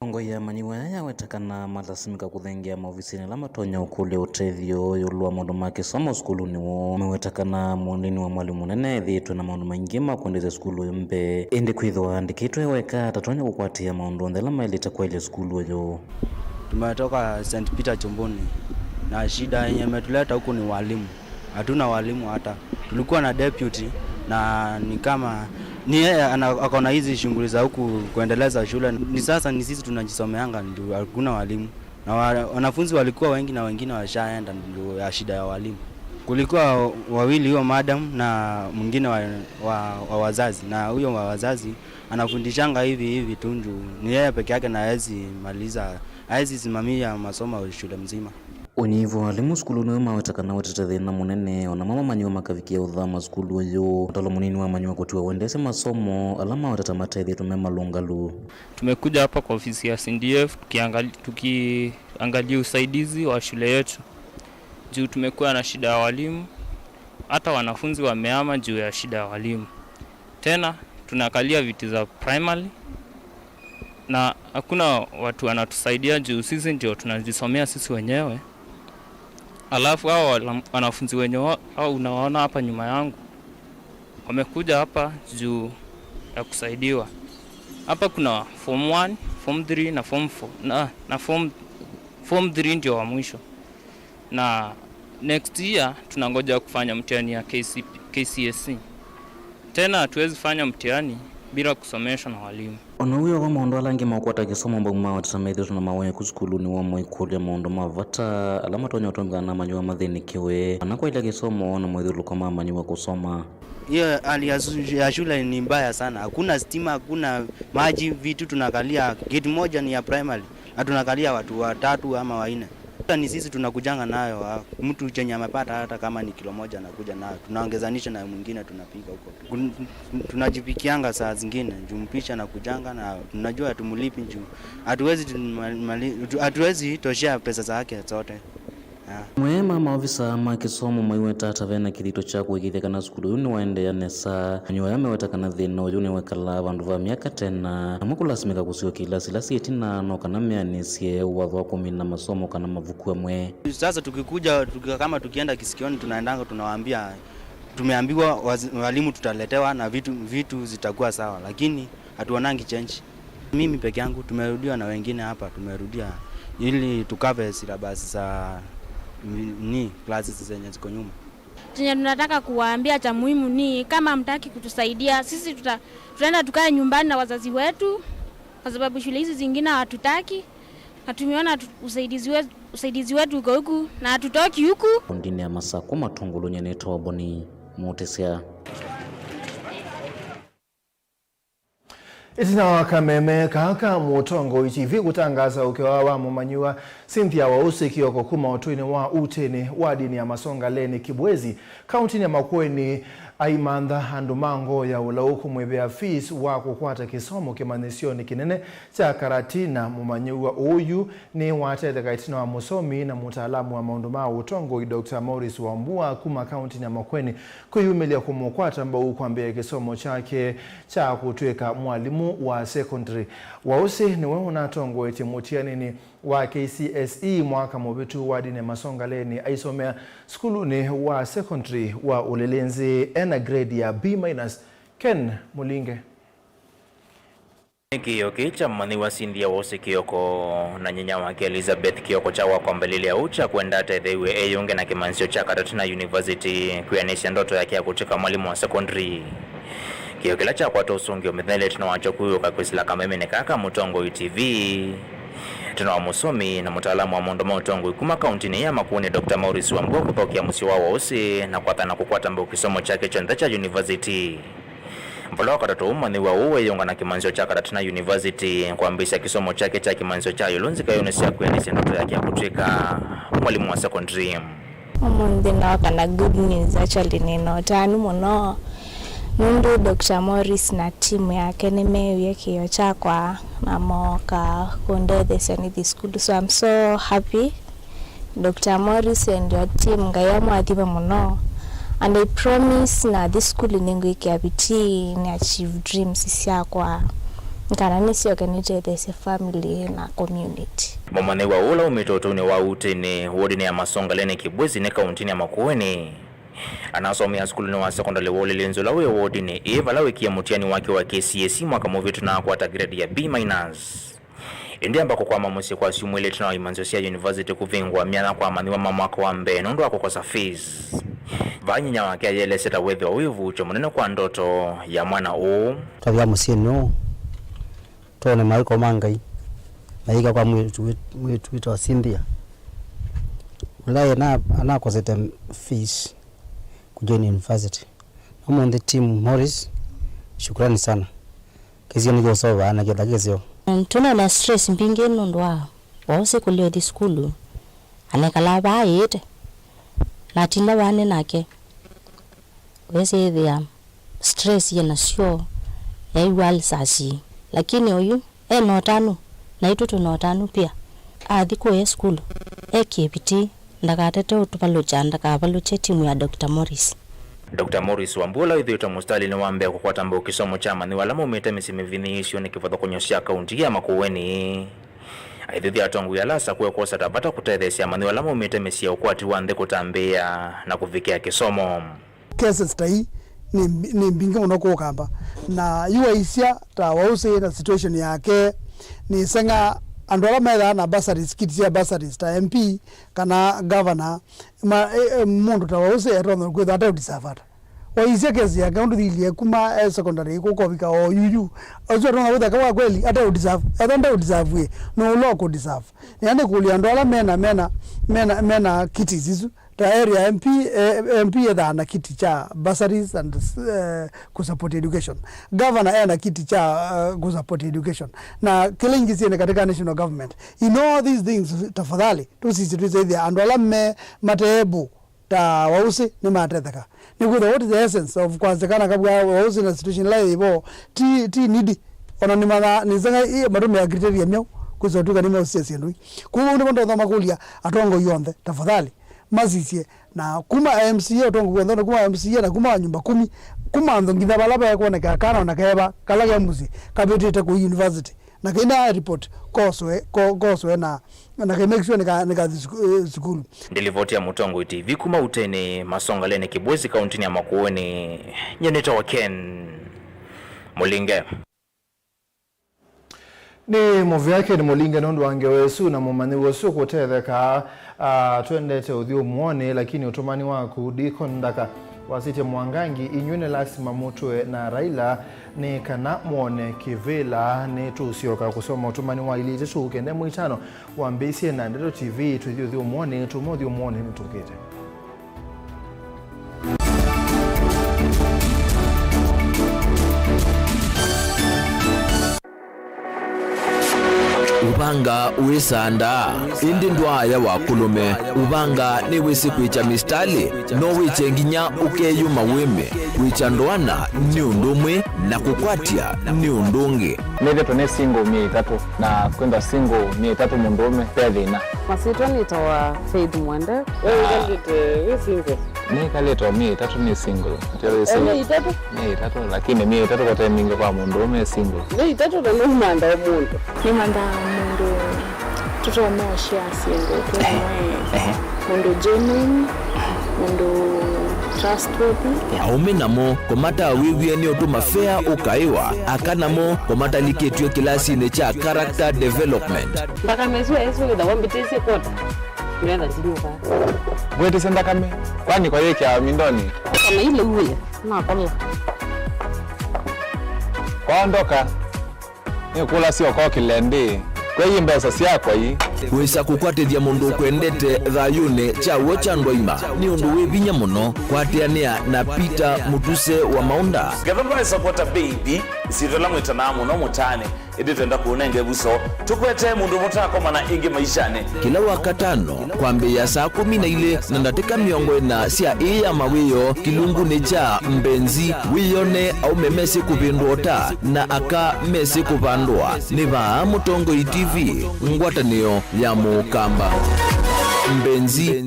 Atongoi ya amanyĩw'a aya yaweta kana malasimĩka kũthengeea maovisinĩ ala matonya ũkũlya ũtethyo ĩũlũ wa maũndũ ma kĩsomo sukulunĩ woo. Meweta kana mũnini wa mwalimũ mũnene ethĩĩtwe na maũndũ maingĩ ma kũendeesya sukulu ũyũ mbee, ĩndĩ kwĩthĩwa aandĩkĩtwe weka atatonya kũkwatĩĩa maũndũ onthe ala maĩlĩte kwaĩlya sukulu ũyũ. Tumetoka Saint Peter Chumbuni, na shida yenye imetuleta huku ni walimu. Hatuna walimu hata. Tulikuwa na deputy, na ni kama ni yeye ana-, ako na hizi shughuli za huku kuendeleza shule. Ni sasa ni sisi tunajisomeanga, ndio hakuna walimu. Na wa-, wanafunzi walikuwa wengi na wengine washaenda ndio ya shida ya walimu. Kulikuwa wawili, huyo madam na mwingine wa, wa, wa wazazi. Na huyo wa wazazi anafundishanga hivi hivi tu juu ni yeye peke yake na hawezi maliza, hawezi simamia masomo ya shule mzima. Ũnyivu wa alimũ sukulunĩ ũyũ maweta kana ũtete thĩna mũnene, o namo amanyĩw'a makavikĩa ũthama sukulu ũyũ. Ũtalo mũnini wa amanyĩw'a kũtiwa ũendeesya masomo ala maweta matethĩtwe me malũngalu. Tumekuja hapa kwa ofisi ya C D F tukiangali-, tukiangalia usaidizi wa shule yetu. Juu tumekuwa na shida ya walimu, hata wanafunzi wamehama juu ya shida ya walimu. Tena tunakalia viti za primary na hakuna watu wanatusaidia juu sisi ndio tunajisomea sisi wenyewe. Alafu hao wala-, wanafunzi wenye wa-, hao unawaona hapa nyuma yangu, wamekuja hapa juu ya kusaidiwa. Hapa kuna form one, form three na form four, na, na form, form three ndio wa mwisho. Na next year tunangoja kufanya mtihani ya K C P, K C S E. Tena hatuwezi fanya mtihani bila kusomeshwa na walimu. Ona ũu wĩ o vo, maũndũ ala angĩ ma ũkwata kĩsomo mbau mawetete methĩĩtwe na maweku sukulunĩ wa Moi kũlya maũndũ ma vata ala matonya ũtũmĩka na amanyĩw'a mathĩnĩkĩwe kana kwaĩlya kĩsomo na moithyũlũlũko ma amanyĩw'a kũsoma. Hiyo hali ya su-, ya shule ni mbaya sana. Hakuna stima, hakuna maji, vitu tunakalia. Gate moja ni ya primary. Na tunakalia watu watatu ama wanne. Sasa ni sisi tunakujanga nayo, ah, mtu chenye amepata hata kama ni kilo moja anakuja nayo. Tunaongezanisha na mwingine tunapiga huko. Kun-, tunajipikianga saa zingine, juu mpishi anakujanga na tunajua hatumlipi juu. Hatuwezi tu-, mali-, tu-, hatuwezi toshea pesa zake zote. Ah. Amwe ma maovisa ma kĩsomo maiweta ata ve na kĩthito kya kũĩkĩĩthya kana sukulu ũyũ nĩwaendeea nesa. Amanyĩw'a aya meweta kana thĩna ũyũ nĩwekalaa vandũ va myaka tena, amwe kũlasimĩka kũsyoka ilasi ila syĩ ĩtina no kana meanĩsye watho wa kũmina masomo kana mavuku amwe. Sasa tukikuja, tuki-, kama tukienda kisikioni, tunaendanga tunawaambia, tumeambiwa waz-, walimu tutaletewa na vitu, vitu zitakuwa sawa, lakini hatuonangi change. Mimi peke yangu tumerudiwa na wengine hapa, tumerudia ili tukave syllabus za ni classes zenye ziko nyuma. Chenye tunataka kuwaambia cha muhimu ni kama hamtaki kutusaidia, sisi tuta-, tutaenda tukae nyumbani na wazazi wetu, kwa sababu shule hizi zingine hawatutaki, na tumeona tu-, usaidizi we-, usaidizi wetu uko huku na hatutoki huku. Kaũntĩnĩ ya Masakũ, Matũngũlũ, nyie nĩtawa Boni Mũtĩsya. Ĩtina wa kameme kaa ka Mũtongoi T V kũtangaasa ũkĩwa wa mũmanyĩw'a Cynthia Waũsĩ Kĩoko kuma ũtũinĩ wa Utĩnĩ, wadinĩ ya Masongaleni, Kibwezi, kaũntĩnĩ ya Makueni, aimantha andũ ma ngoo ya ũlaũ kũmwĩvĩa fees wa kũkwata kĩsomo kĩmanyĩsyonĩ kĩnene kya Karatina. Mũmanyĩw'a ũũ yu nĩwatetheka ĩtina wa mũsomi na mũtaalamu wa maũndũ ma ũtongoi, Doctor Maurice Wambua kuma kaũntĩnĩ ya Makueni kwĩyumĩlya kũmũkwata mbau kwambĩĩa kĩsomo kyake kya kũtw'ĩka mwalimũ wa sekondalĩ. Waũsĩ nĩwe ũnatongoetye mũtianĩnĩ wa K C S E mwaka mũvĩtu wadinĩ Masongaleni aisomea sukulunĩ wa sekondalĩ wa Ũlĩlĩnzĩ ena grade ya B minus. Ken Mũlinge. Nĩ kĩĩo kĩĩ kya mũmanyĩw'a Cynthia Waũsĩ Kĩoko na nyinya wake Elizabeth Kĩoko kya wakwambĩlĩlya ũu kya kwenda atetheew'e eyũnge na kĩmanyĩsyo kya Karatina University kwĩanĩsya ndoto yake ya kũtw'ĩka mwalimũ wa sekondalĩ. Kĩĩo kĩla kyakwata ũsũngĩo mĩthenya ĩtina wakyo kũiũka kwĩsĩla kamemenĩ kaa ka Mũtongoi T V, ĩtina wa mũsomi na mũtaalamu wa maũndũ ma ũtongoi kuma kaũntĩnĩ ya Makueni, Doctor Maurice Wambua kũthokea mũsyĩ wa Waũsĩ na kwathana kũkwata mbau kĩsomo kyake kyonthe kya university. Vala wa katatũ, mũmanyĩw'a ũũ weeyũnga na kĩmanyĩsyo kya Karatina University kwambĩĩsya kĩsomo kyake kya kĩmanyĩsyo kya ĩũlũ nzikaĩonĩ sya kwĩanĩsya ndoto yake ya kũtw'ĩka mwalimũ wa sekondari. Ũmũnthĩ nooka na good news. Actually, nĩ na ũtanu mũno nũndũ Doctor Morris na team yake nĩmeewie kĩĩo kyakwa na mooka kũndetheesya nĩthi sukulu. So I'm so happy. Doctor Morris and your team, Ngai amũathime mũno. And I promise nathi sukulu nĩngwĩkĩa vitii nĩ achieve dreams syakwa, kana nĩsyoke nĩtetheesye family na community. Mũmanyĩw'a ũla umĩte ũtũnĩ wa Uteni, wodinĩ ya Masongaleni, Kibwezi nĩ kauntinĩ ya Makueni, anasomea sukulunĩ wa sekondalĩ wa Ũlĩlĩnzĩ ũla wĩ wodinĩ ĩĩ, vala wĩkie mũtiani wake wa K C S E mwaka mũvĩtu na akwata grade ya B minus. Ĩndĩ amba kũkwama mũsyĩ kwa syumwa ilĩ ĩtina wa imanyĩsyo sya yunivasĩtĩ kũvingũa myanya kwa amanyĩw'a ma mwaka wa mbee nũndũ wa kũkosa fees. Vaa nyinya wake ayelesya ta wĩthĩwa wĩ ũvuũkyo mũnene kwa ndoto ya mwana ũũ. Twavika mũsyĩnĩ ũũ, twone mawĩko ma Ngai, mayĩka kwa mwĩĩtu wĩ-, mwĩĩtu wĩtawa Cynthia, ũla ena-, anakosete fees kũjoin university. Ũmũnthĩ team Morris, shukrani sana. Kĩsio nĩkĩũsovaa na kĩla kĩsio. Tũna na stress mbingĩ nũndũ wa waũsĩ kũlea ũthi sukulu. Anekalaa vaa ĩĩte. Natinda vaa nĩ nake. Wesĩthĩa stress yĩ nasyo, yaĩw'a alisasi. Lakini ũyu e na ũtanu, naitũ twĩ na ũtanu pia. Athi kũya sukulu, ekĩe vitii, ndakatete ũtũvalũkya, ndakavalũkye timu ya Doctor Morris. Doctor Morris Wambua ũla wĩthĩĩtwe mũsitalĩnĩ wa mbee kũkwata mbau kĩsomo kya amanyĩw'a ala maumĩte mĩsyĩ mĩvinyĩĩsyo nĩ kĩvathũkany'o sya kaunti ya Makueni, aithuthya atongoi ala asakũe kwosa ta vata kũtetheesya amanyĩw'a ala maumĩte mĩsyĩ ya ũkwati wa nthĩ kũtambĩĩa na kũvikĩa kĩsomo. Cases ta ii nĩ mbi-, nĩ mbingĩ mũno kũũ Kamba. Na yu waisya ta waũsĩ na situation yake, nĩseng'a andũ ala methaa na bursaries, kiti sya bursaries ta M P kana governor, ma, e, e, mũndũ ta waũsĩ etonya kwĩthwa ate ũdeserve ata. Waisya case yake ũndũ thilie kuma e secondary kũkovika o yuyu. Ũsu atonya kwĩthwa kwa kweli ate ũdeserve. Etha nde ũdeserve ĩ, no ũla ũkũdeserve. Nĩenda kũlya andũ ala mena, mena, mena, mena kiti isu. Ta area M P, eh, M P ethaa na kiti kya bursaries and, eh, kusupport education. Governor ena kiti kya, eh, kusupport education. Na kĩla ingĩ syene katika national government. In all these things, tafadhali, tusisye twisaithia andũ ala me matebu ta waũsĩ nĩmatetheka. Nĩkwĩthwa what is the essence of kwanza kana kabwa waũsĩ na situation ĩla yĩvo ti, ti needy. Ona nĩmatha-, nĩseng'a ĩ matũmĩa criteria myaũ kwĩsa ũtwĩka nĩmeũsisya syĩndũ ii. Kwoou nĩvo ndothoma kũlya atongoi onthe, tafadhali. Masisye, na kuma M C A ũtongoi w'onthe, na kuma M C A, na kuma wa nyumba kumi, kuma nthĩ nginya vala vekwoneka kana ona keva kala ke mũsyĩ kavĩtĩte kũi university, na kaina report koswe, ko-, koswe na, na ke make sure nĩka, nĩkathi suku-, eh, sukulu. Ndilivoti ya Mũtongoi T V kuma Uteni, Masongaleni, Kibwezi, kauntinĩ ya Makueni, nyie nĩtawa Ken Mũlinge. Nĩ mũvea Ken Mũlinge nũndũ wa ngewa ĩsu na mũmanyĩw'a ũsu kũtetheka. Ah, twendete ũthyũmũonĩ, lakini ũtũmani waku Deacon Nthaka wasĩtye Mwangangi, inyw'ĩ nĩ lasima mũtũe na Raila nĩ kana mwone kĩvĩla. Nĩtũũsyoka kũsoma ũtũmani wa ilĩ itatũ kenda ĩmwe itano wambĩĩsye na Ndeto T V. Tũithi ũthyũmũonĩ, tũma ũthyũmũonĩ nĩtũkĩte. Ũvanga wĩsandaa, ĩndĩ ndwaaya wa kũlũme. Ũvanga nĩwĩsĩ kwĩkya mĩsitalĩ, no wĩkye nginya ũkeyũma wĩme. Kwĩkya ndoana nĩ ũndũ ũmwe, na kũkwatya nĩ ũndũ ũngĩ. Nĩthĩtwe nĩ single myei ĩtatũ, na kwĩthwa single myei ĩtatũ mũndũũme ve thĩna. Masyĩtwa nĩtawa Faith Mwende. We wĩkalĩte wĩ single? Nĩkalĩte o myei ĩtatũ nĩ single. Myei ĩtatũ? Myei ĩtatũ, lakini myei ĩtatũ kote mingĩ kwa mũndũũme e single. Myei ĩtatũ na nũmandaa mũndũ. Nĩmandaa mũndũ tũtonya ũshare syĩndũ twĩ hamwe. Mũndũ genuine, mũndũ trustworthy. Aũme namo kũmatawĩw'e nĩ ũndũ mafea ũkaĩwa, aka namo kũmatalikĩtw'e kĩlasinĩ kya character development. Nthakame ĩsu ĩsu wĩthawa mbĩtĩsye kwota. Nĩwetha ndinyuka. Ngwĩtĩsya nthakame, kwani kwayĩkĩa mindoni? Nthakame ile uwe, nakola. Kwaondoka, nĩkũlasya ũkokĩle ndĩ, kwei mbesa syakwa ii. Kwĩsa kũkwatĩthya mũndũ ũkwendete thayũnĩ kya w'o kya andũ aima nĩ ũndũ wĩ vinya mũno. Kwatĩanĩa na Peter Mũtuse wa Maũnda. Ngetha ndwaĩsa kwata mbeithi, isyĩtwa ĩla mwĩtanaa mũno mũtaanĩ, ĩndĩ twenda kũũnenga ĩvuso. Tũkwetee mũndũ mũtaakomana ĩngĩ maishanĩ. Kĩla Wakatano, kwambĩĩa saa kũmi na ilĩ na ndatĩka mĩongo ĩna sya ĩĩ ya mawĩoo kĩlungunĩ kya Mbenzi, wĩyone aũme mesĩ kũvĩndũa ũta na aka mesĩ kũvandũa. Nĩ vaa Mũtongoi T V, ngwatanĩo ya Mũkamba. Mbenzi.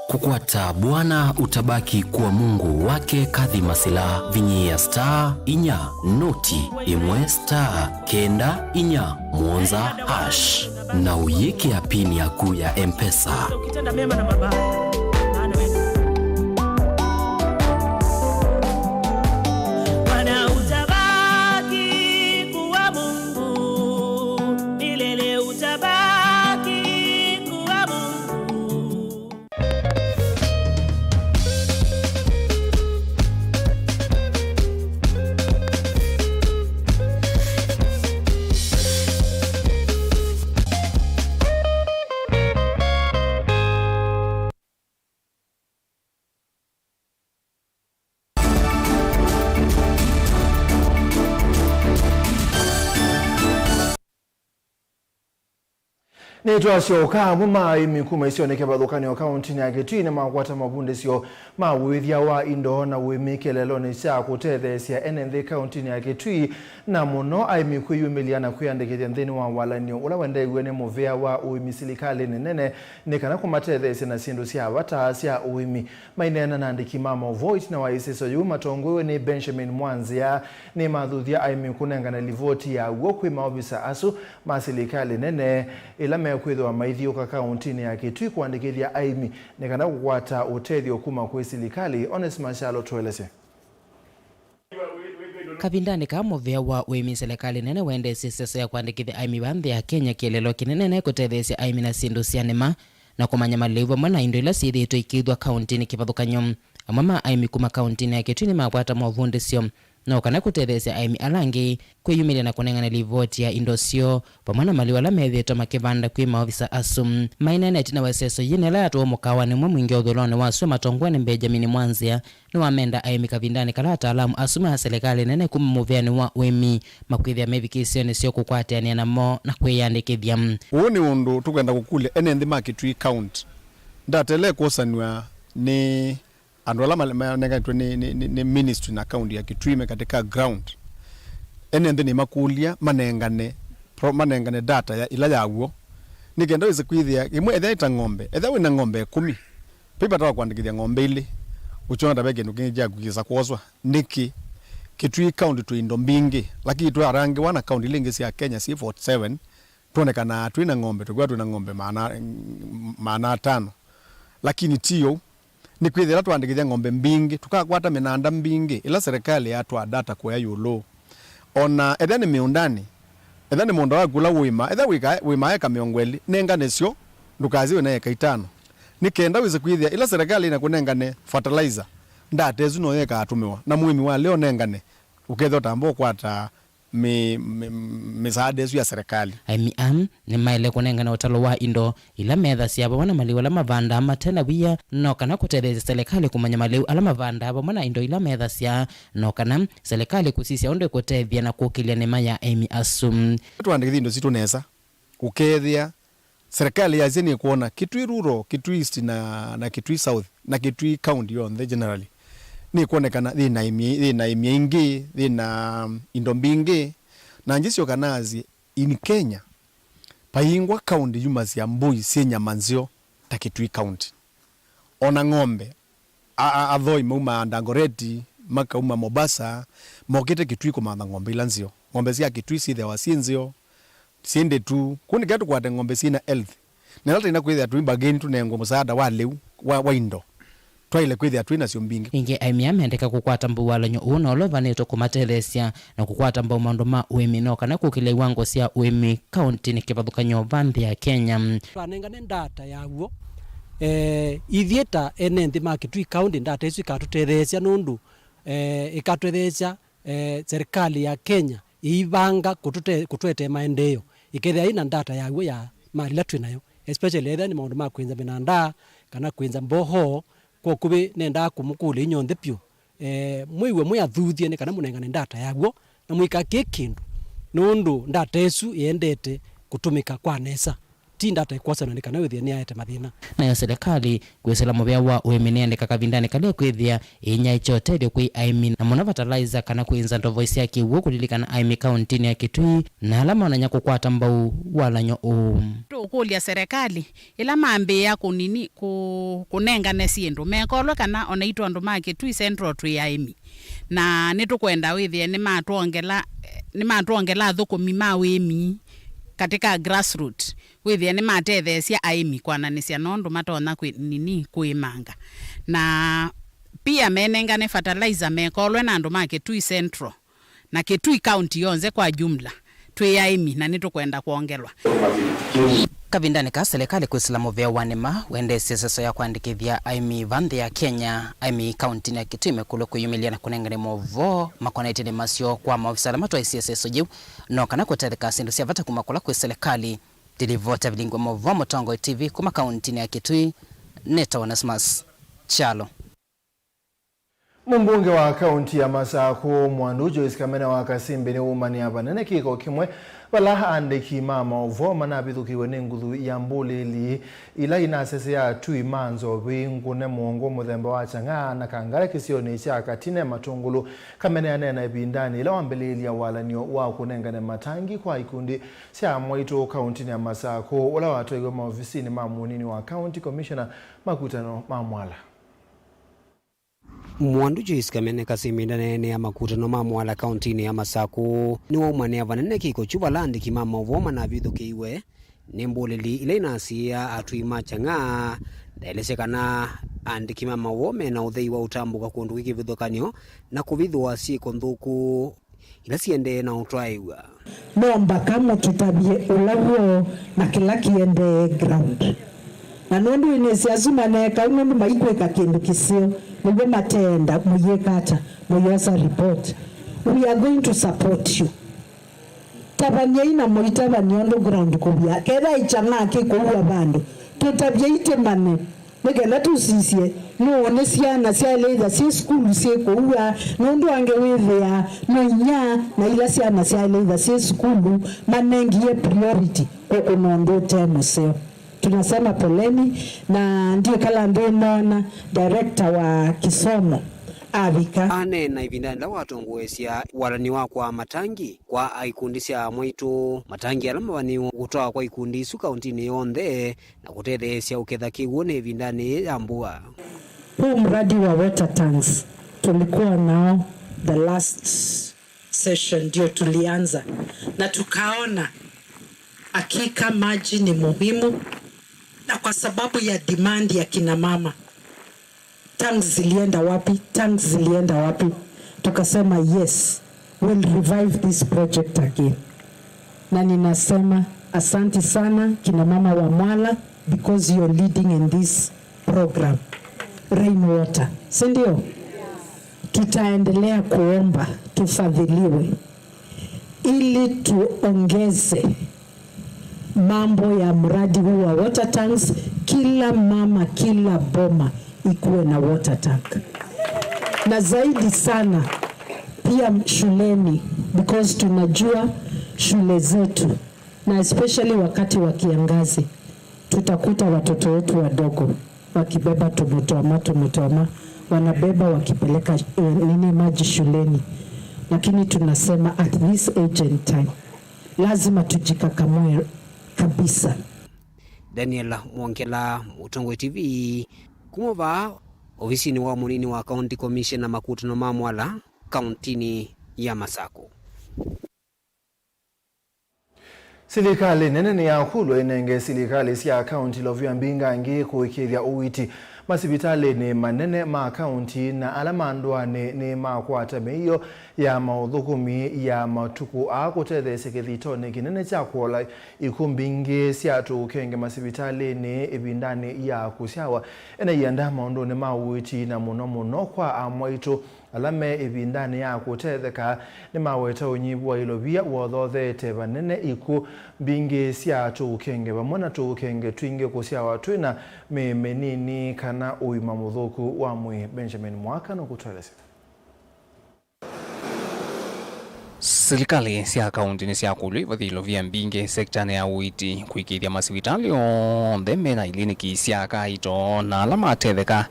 Kukwata Bwana utabaki kuwa Mungu wake Kathy Masila, vinyia star inya noti ĩmwe star kenda inya mũonza hash na ũyĩkĩa pin yaku ya M-Pesa. Ukitenda mema na mabaya, maana wewe Bwana utabaki kuwa Mungu, milele utabaki kuwa Mungu. Nĩtwasyoka, amwe ma aĩmi kuma isionĩ kĩvathũkany'o kaũntĩnĩ ya Kitui nĩmakwata mavundĩsyo ma ũĩthya wa indo na ũĩmi kĩeleelonĩ kya kũtetheesya ene nthĩ kaũntĩnĩ ya Kitui, na mũno aĩmi kwĩyumĩlya na kwĩyandĩkĩthya nthĩnĩ wa walany'o ũla wendeew'e nĩ mũvĩa wa ũĩmi silikalĩnĩ nene nĩ kana kũmatetheesya na syĩndũ sya vata sya ũĩmi. Maineena na andĩki ma maũvoo ĩtina wa ĩsesyo yĩu matongoew'e nĩ Benjamin Mwanzĩa, nĩmathuthya aĩmi kũnengane livoti ya w'o kwĩ maovisa asu ma silikalĩ nene ĩla mekwĩthĩwa maithiũka kaũntĩnĩ ya Kitui kũandĩkĩthya aĩmi nĩ kana kũkwata ũtethyo kuma kwĩ silikalĩ. Onesmus Kyalo tũelesye. Kavindanĩ kaa mũvĩa wa ũĩmi silikalĩ nene wendeesye ĩsesyo ya kũandĩkĩthya aĩmi vaa nthĩ ya Kenya kĩeleelo kĩnene nĩ kũtetheesya aĩmi na syĩndũ sya nĩma na kũmanya malĩu vamwe na indo ila syĩthĩĩtwe ikĩĩthwa kaũntĩnĩ kĩvathũkany'o. Amwe ma aĩmi kuma kaũntĩnĩ ya Kitui nĩmakwata movundĩsyo no kana kũtetheesya aĩmi ala angĩ kwĩyumĩlya na kũnengane livoti ya indo syoo vamwe na malĩu ala methĩĩtwe makĩvanda kwĩ maovisa asu. Maineena ĩtina wa ĩsesyo yĩĩ na ĩla yatwawa mũkaawanĩ ũmwe mwingĩ ũthũĩlonĩ wa sua matongoew'e nĩ Benjamin Mwanzĩa, nĩwamenda aĩmi kavindanĩ kala ataalamu asu ma silikalĩ nene kuma mũvĩanĩ wa ũĩmi makwĩthĩa mevikĩĩsyo nĩsyo kũkwatĩanĩa namo na kwĩyandĩkĩthya. Ũũ nĩ ũndũ tũkwenda kũkũlya ene nthĩ ma Kitui County. Ndatelee kwosanw'a nĩ andũ ala ma-, manenganĩtwe nĩ, nĩ, nĩ, nĩ ministry na county ya Kitui me katika ground. Ene nthĩ nĩmakũlya manengane, pro-, manengane data ya, ila ya w'o. Nĩ kenda wĩse kwĩthĩa, ĩmwe ethĩa ĩta ng'ombe, ethĩa wĩna ng'ombe ĩkũmi, Ve vata wa kũandĩkĩthya ng'ombe ilĩ, ũkyona ta ve kĩndũ kĩngĩ kyaku kĩsa kwoswa. Nĩkĩ? Kitui County twĩ indo mbingĩ, lakini twarangĩwa na kaunti ila ingĩ sya Kenya syĩ forty seven, twonekanaa twĩ na ng'ombe, tũkwĩwa twĩ na ng'ombe maana, maana atano. Lakini ti ũu. Nĩkwĩthĩa ĩla twaandĩkĩthya ng'ombe mbingĩ, tũkakwata mĩnanda mbingĩ ĩla serikali yatwaa data kũya ĩũlũ. O na ethĩa nĩ mĩũndanĩ, ethĩa nĩ mũũnda waku ũla ũĩma, ethĩa wĩka, wĩmaa eka mĩongo ĩlĩ, nengane syo, ndũkasye wĩna eka itano. Nĩ kenda wĩse kwĩthĩa ĩla serikali ĩnakũnengane fertilizer, ndata ĩsu noyo ĩkaatũmĩwa, na mũĩmi wa leo nengane, ũkethĩa ũtamba ũkwata mĩ-, mĩ-, mĩsaada ĩsu ya serikali. Aĩmi aa nĩmaĩle kũnengane ũtalo wa indo ila methasya vamwe na malĩu ala mavandaa mate na wia, no kana kũtetheesya silikalĩ kũmanya malĩu ala mavandaa vamwe na indo ila methasya, no kana silikalĩ kũsisya ũndũ ĩkũtethya na kũkĩlya nĩma ya aĩmi asu. Twaandĩkĩthya indo sitũ nesa, ũkethĩa serikali yasya nĩkwona Kitui Rural, Kitui East na, na Kitui South, na Kitui County yonthe generally, nĩkwonekana yĩna aĩmi, yĩna aĩmi aingĩ, yĩna indo mbingĩ, na njĩsyoka nasye, in Kenya, vaingwa kaunti yumasya mbũi syĩ nyama nzeo ta Kitui County. O na ng'ombe, a-, a-, athoi maumaa Dagoretti, makauma Mombasa, mokĩte Kitui kũmatha ng'ombe ila nzeo. Ng'ombe sya Kitui syĩthĩawa syĩ nzeo, syĩ ndĩtu. Kũu nĩ kenda tũkwate ng'ombe syĩ na health. Na ĩla tũina kwĩthĩa twĩ mbageni tũnengwe mũsaada wa lĩu wa, wa indo, twaĩle kwĩthĩa twĩ nasyo mbingĩ. Ĩngĩ, aĩmi aa mendeka kũkwata mbau walany'o ũũ na ũla ũvanĩtwe kũmatetheesya na kũkwata mbau maũndũ ma ũĩmi no kana kũkĩlya iwango sya ũĩmi kaũntĩnĩ kĩvathũkany'o va nthĩ ya Kenya. Twanengane ndata ya w'o, eh, ithyĩ ta ene nthĩ ma Kitui County, ndata ĩsu ĩkatũtetheesya nũndũ, eh, ĩkatũtetheesya, eh, serikali ya Kenya ĩivanga kũtũte-, kũtũetee maendeeo, ĩkethĩa ĩna data yaw'o ya mali ĩla twĩ nayo, especially ethĩa nĩ maũndũ ma kwĩnza mĩnandaa kana kwĩnza mbohoo. Kwa ũkuvĩ, nendaa kũmũkũlya inyw'onthe vyũ, eh, mwĩw'e mwĩ athuthye nĩ kana mũnengane data yaw'o, na mũikakĩe kĩndũ, nũndũ data ĩsu ĩendete kũtũmĩka kwa nesa, ti data ĩkwosana nĩ kana wĩthĩe nĩyaete mathĩna. Nayo silikalĩ kwĩsĩla mũvea wa ũĩmi nĩyandĩka kavindanĩ kala ĩkwĩthĩa ĩinyaĩĩkya ũtethyo kwĩ aĩmi, na mũno fertilizer kana kwĩnza ndovoi sya kĩw'ũ, kũlilikana aĩmi kauntinĩ ya Kitui na ala maonany'a kũkwata mbau walany'o ũũ. Tũkũlya serikali, ĩla mambĩĩa kũnini, kũ-, kũnengane syĩndũ, mekolwe kana o naitũ andũ ma Kitui Central twĩ aĩmi, na nĩtũkwenda wĩthĩe nĩmatwongela, nĩmatwongela athũkũmi ma ũĩmi katika grassroot, wĩthĩe nĩmatetheesya aĩmi kwananĩsya nũndũ matonya kwĩ-, nini, kũĩmanga. Na pia menengane fertilizer mekolwe na andũ ma Kitui Central na Kitui County yonthe kwa jumla. Twĩ aĩmi na nĩtũkwenda kwongelwa. Kavindanĩ kaa silikalĩ kwĩsĩla mũvea wa nĩma wendeesye seso ya kwandĩkĩthya aĩmi va nthĩ ya Kenya, aĩmi kauntinĩ ya Kitui mekolwe kwĩyumĩlya na kũnengane maũvoo makonetye nĩma syoo kwa maovisa ala matwaĩsye seso yĩu, no kana kũtetheka syĩndũ sya vata kuma kũla kwĩ silikalĩ. Ndilivota vilingwa maũvoo Mũtongoi T V kuma kauntinĩ ya Kitui, nĩtawa Onesmus Kyalo. Mũmbunge wa kaunti ya Masakũ, Mwandu Joyce Kamene wa Kasimbi, nĩwũmanĩa vanene kĩko kĩmwe vala aandĩki ma maũvoo manavithũkĩiwe nĩ nguthu ya mbũlĩli ila inasesea atui ma nzovi ngũne mũongo mũthemba wa Chang'aa na Kangala kĩsionĩ kya Katine Matũngũlũ. Kamene aneena ĩvindanĩ ĩla wambĩlĩĩlya walany'o wa kũnengane matangi kwa ikundi sya amwaitũ kauntinĩ ya Masakũ, ũla watwaiwe maovisinĩ ma mũnini wa county commissioner makutano ma Mwala. Mwandu Joyce Kamene Kasimbi ndaneenea makutano ma Mwala kauntinĩ ya Masakũ. Nĩwaũmanĩa vanene kĩko kyu vala andĩki ma maũvoo manavithũkĩiwe nĩ mbũlĩli ila inasiĩĩa atui ma Chang'aa. Ndaelesya kana andĩki ma maũvoo mena ũthei wa ũtambũka kũndũ kwĩ kĩvathũkany'o na kũvithũa syĩko nthũku ila siendee na ũtwaĩw'a. No mbaka mũtũtavye ũla w'o na kĩla kĩendee ground. Na nũndũ ĩnĩsĩ asu maneeka ũu nũndũ maikwĩka kĩndũ kĩseo, nĩw'o mateenda mũyĩka ata, mũyosa report. We are going to support you. Tavany'ai na mũitavany'a ũndũ ground kũvya. Ketha ĩkyang'aa kĩkũua vandũ, tũtavyei tũmanye. Nĩ kenda tũsisye nũũ nĩ syana syaĩle itha syĩ sukulu syĩ kũua, nũndũ angĩ wĩthĩaa no inya na ila syana syaĩle itha syĩ sukulu manengie priority kũkũna ũndũ ũte mũseo. Tunasema poleni, na ndiĩkala nthĩ noona director wa kisomo avika. Aneena ĩvindanĩ ĩla watongoesya walany'o wa kwaa matangi kwa ikundi sya amwaitũ, matangi ala mavanĩĩwe kũtwawa kwa ikundi isu kauntinĩ yonthe, na kũtetheesya ũketha kĩw'ũ nĩ ĩvindanĩ yĩĩ ya mbua. Huu mradi wa water tanks tulikuwa nao the last session, ndio tulianza na tukaona hakika maji ni muhimu, na kwa sababu ya demand ya kina mama, tanks zilienda wapi? Tanks zilienda wapi? Tukasema yes, we'll revive this project again. Na ninasema asanti sana kina mama wa Mwala, because you're leading in this program. Rain water, si ndio? Tutaendelea kuomba tufadhiliwe ili tuongeze mambo ya mradi huu wa water tanks, kila mama, kila boma ikuwe na water tank. Na zaidi sana pia shuleni, because tunajua shule zetu, na especially wakati wa kiangazi, tutakuta watoto wetu wadogo wakibeba tumutoma, tumutoma, wanabeba wakipeleka, eh, nini, maji shuleni. Lakini tunasema at this age and time, lazima tujikakamue kabisa. Daniel Mwongela, Mũtongoi T V, kuma vaa ovisinĩ wa mũnini wa County Commissioner makutano ma Mwala, kauntinĩ ya Masakũ. Silikalĩ nene nĩyakũlw'a ĩnenge silikalĩ sya kaunti ilovia mbingangĩ kũĩkĩĩthya ũiiti masivitalĩnĩ manene ma kaunti, na ala ma ndũanĩ nĩmakwata mĩio ya maũthũkũmi ya matukũ aa kũtetheesya kĩthitonĩ kĩnene kya kũola ikw'ũ mbingĩ sya tũũkenge masivitalĩnĩ ĩvindanĩ ya kũsyawa. Ena ianda maũndũnĩ ma ũiiti, na mũno mũno kwa amwaitũ Ala me ĩvindanĩ ya kũtetheka nĩmaweta ũnyivu wa ilovia wothothete vanene ikw'ũ mbingĩ sya tũũkenge vamwe na tũũkenge twingĩ kũsyawa twĩ na mĩĩ mĩnini kana ũima mũthũku wa mwĩĩ. Benjamin Mwaka nũkũtũelesya. Silikalĩ sya kaunti nĩsyakũlw'a ivathilo via mbingĩ sektanĩ ya ũiiti kũĩkĩĩthya masivitalĩ onthe mena iliniki sya kaito na ala matetheka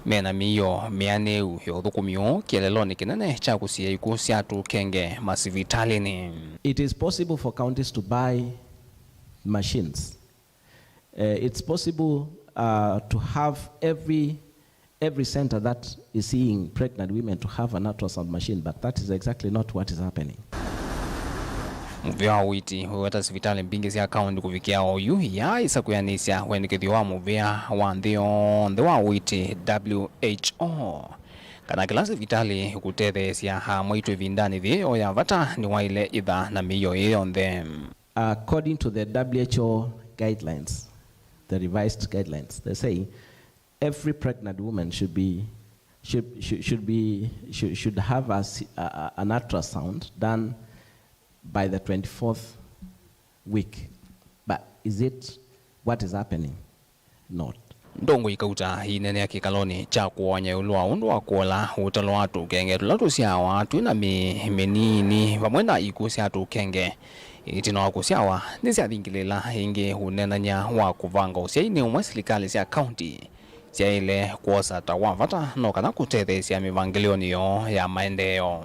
mena mĩio mĩanĩu ya ũthũkũmi ũũ kĩeleelonĩ kĩnene kya kũsiĩĩa ikw'ũ sya tũũkenge masivitalĩnĩ. It is possible for counties to buy machines. Uh, it's possible, uh, to have every, every center that is seeing pregnant women to have an ultrasound machine, but that is exactly not what is happening. Mũvĩa wa ũiiti wĩweta sivitalĩ mbingĩ sya kaunti kũvikĩa oyu yaaĩsa kwĩanĩsya wendekethyo wa mũvĩa wa nthĩ yonthe wa ũiiti, W H O, kana kĩla sivitalĩ kũtetheesya aamwaitũ ĩvindanĩ yĩĩ ya vata nĩwaĩle ĩtha na mĩio ĩĩ yonthe. According to the W H O guidelines, the revised guidelines, they say every pregnant woman should be, should, should, should be, should, should have a, s- a, a- an ultrasound done by the twenty-fourth week. But is it what is happening? Not. Ndongoi kauta inenea kĩkalonĩ kya kũony'a ĩũlũ wa ũndũ wa kũola ũtalo wa tũkenge tũla tũsyawa twĩ na mĩĩ mĩnini vamwe na ikw'ũ sya tũkenge ĩtina wa kũsyawa nĩsyathingĩlĩĩla ĩngĩ ũneenany'a wa kũvanga ũsyai nĩ ũmwe silikalĩ sya kaunti syaĩle kwosa ta wa vata no kana kũtetheesya mĩvangĩlĩonĩ yoo ya maendeeo.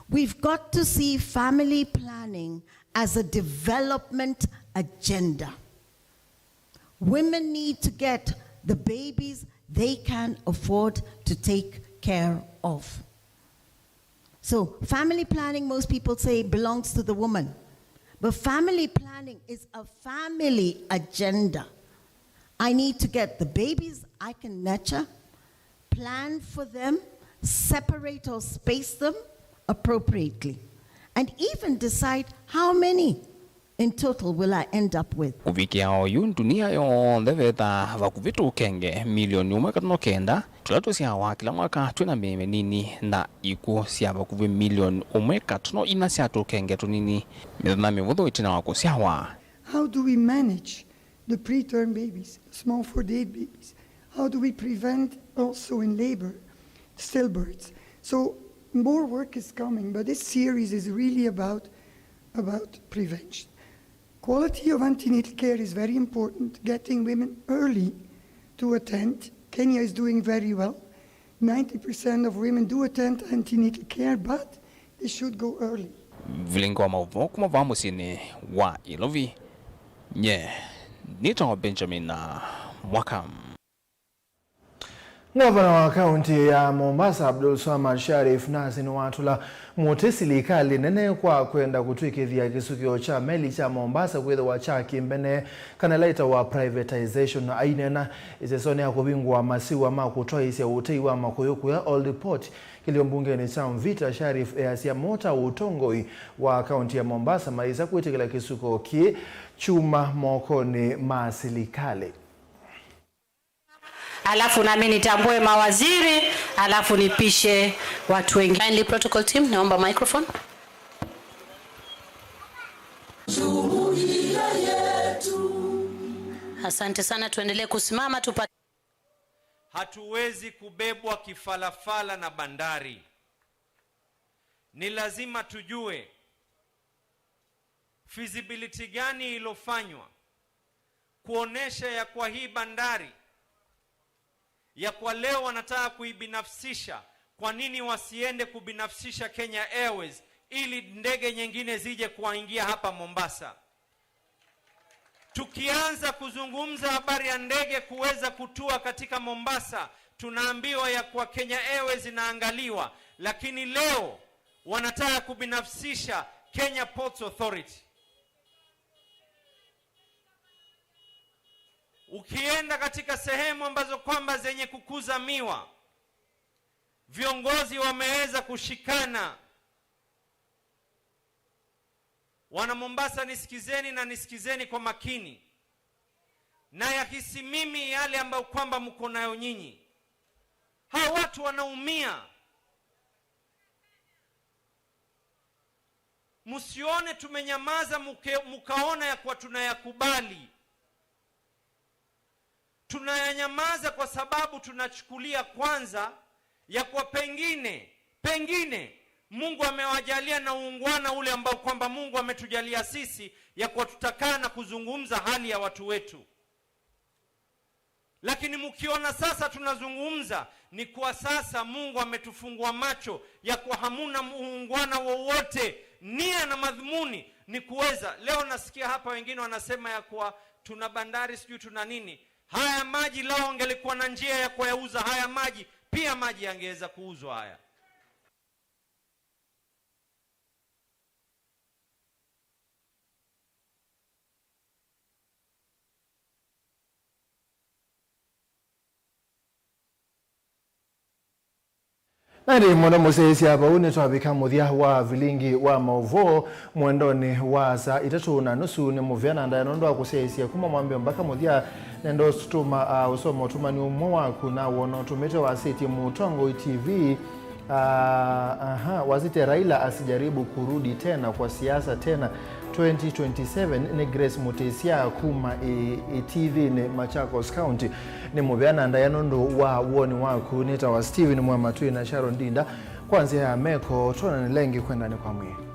We've got to see family planning as a development agenda. Women need to get the babies they can afford to take care of. So, family planning, most people say, belongs to the woman. But family planning is a family agenda. I need to get the babies I can nurture, plan for them, separate or space them appropriately, and even decide how many in total will I end up with. Kũvikĩa oyu, ndunia yonthe vethaa vakuvĩ tũkenge milioni ũmwe katono kenda tũla tũsyawa kĩla mwaka twĩ na mĩĩ mĩnini na ikw'ũ sya vakuvĩ milioni ũmwe katono ina sya tũkenge tũnini mĩthenya mĩvũthũ ĩtina wa kũsyawa. How do we manage the preterm babies, small for dead babies? How do we prevent also in labor stillbirths? So more work is coming, but this series is really about, about prevention. Quality of antenatal care is very important, getting women early to attend. Kenya is doing very well. Ninety percent of women do attend antenatal care, but they should go early. Vilingi wa maũvoo kuma vaa mũsyĩnĩ wa Ilovi, nye nĩtawa Benjamin Mwaka. Ngavana wa kaunti ya Mombasa, Abdulswamad Sharif Nassir, nĩwatũla mũtĩ silikalĩ nene kwa kwenda kũtw'ĩkĩthya kĩsukĩo kya meli kya Mombasa kwĩthĩwa kya kĩmbene, kana ĩla ĩtawa privatization. Aineena ĩsesonĩ ya kũvingũa masiwa ma kũtwaĩĩsya ũtei wa makũyũ kũya Old Port, kĩlio mbungeni kya Mvita, Sharif easya mota ũtongoi wa kaunti ya Mombasa maĩsa kwĩtĩkĩla kĩsuko kĩĩ kyuma mokonĩ ma silikalĩ. Alafu nami nitambue mawaziri, alafu nipishe watu wengine. Kindly protocol team, naomba microphone. Asante sana, tuendelee kusimama tupate. Hatuwezi kubebwa kifalafala na bandari. Ni lazima tujue feasibility gani ilofanywa kuonesha ya kwa hii bandari ya kwa leo wanataka kuibinafsisha, kwa nini wasiende kubinafsisha Kenya Airways ili ndege nyingine zije kuingia hapa Mombasa? Tukianza kuzungumza habari ya ndege kuweza kutua katika Mombasa, tunaambiwa ya kwa Kenya Airways inaangaliwa, lakini leo wanataka kubinafsisha Kenya Ports Authority. Ukienda katika sehemu ambazo kwamba zenye kukuza miwa, viongozi wameweza kushikana. Wana Mombasa, nisikizeni na nisikizeni kwa makini. Na yahisi mimi yale ambayo kwamba mko nayo nyinyi. Hawa watu wanaumia. Msione tumenyamaza muke-, mukaona ya kuwa tunayakubali. Tunayanyamaza kwa sababu tunachukulia kwanza ya kuwa pengine, pengine Mungu amewajalia na uungwana ule ambao kwamba Mungu ametujalia sisi, ya kuwa tutakaa na kuzungumza hali ya watu wetu. Lakini mkiona sasa tunazungumza, ni kwa sasa Mungu ametufungua macho ya kwa hamuna muungwana wowote, nia na madhumuni ni kuweza. Leo nasikia hapa wengine wanasema ya kuwa tuna bandari, sijui tuna nini. Haya maji, lao angelikuwa na njia ya kuyauza haya maji, pia maji yangeweza kuuzwa haya. Na ĩndĩ mũno mũsyaĩĩsya, vau nĩtwavika mũthya wa vilingi wa maũvoo mwendonĩ wa saa itatũ na nusu. Nĩ mũvea na ndaĩa nũndũ wa kũsyaĩĩsya kuma mwambĩo mbaka mũthya. Nenda ũtũma, uh, ũsoma ũtũmani ũmwe waku na wona ũtũmĩte wasĩtye Mũtongoi T V. Ah, aha, wasĩtye Raila asijaribu kurudi tena kwa siasa tena twenty twenty-seven. Nĩ Grace Mutisya kuma ĩ, ĩ T V-nĩ Machakos County. Nĩ mũvea na ndaĩa nũndũ wa woni waku. Nĩtawa Stephen Mwamatwĩ na Sharon Dinda kwa nzĩa ya meko. Twonane lengi kwendanĩ kwa mwĩĩ.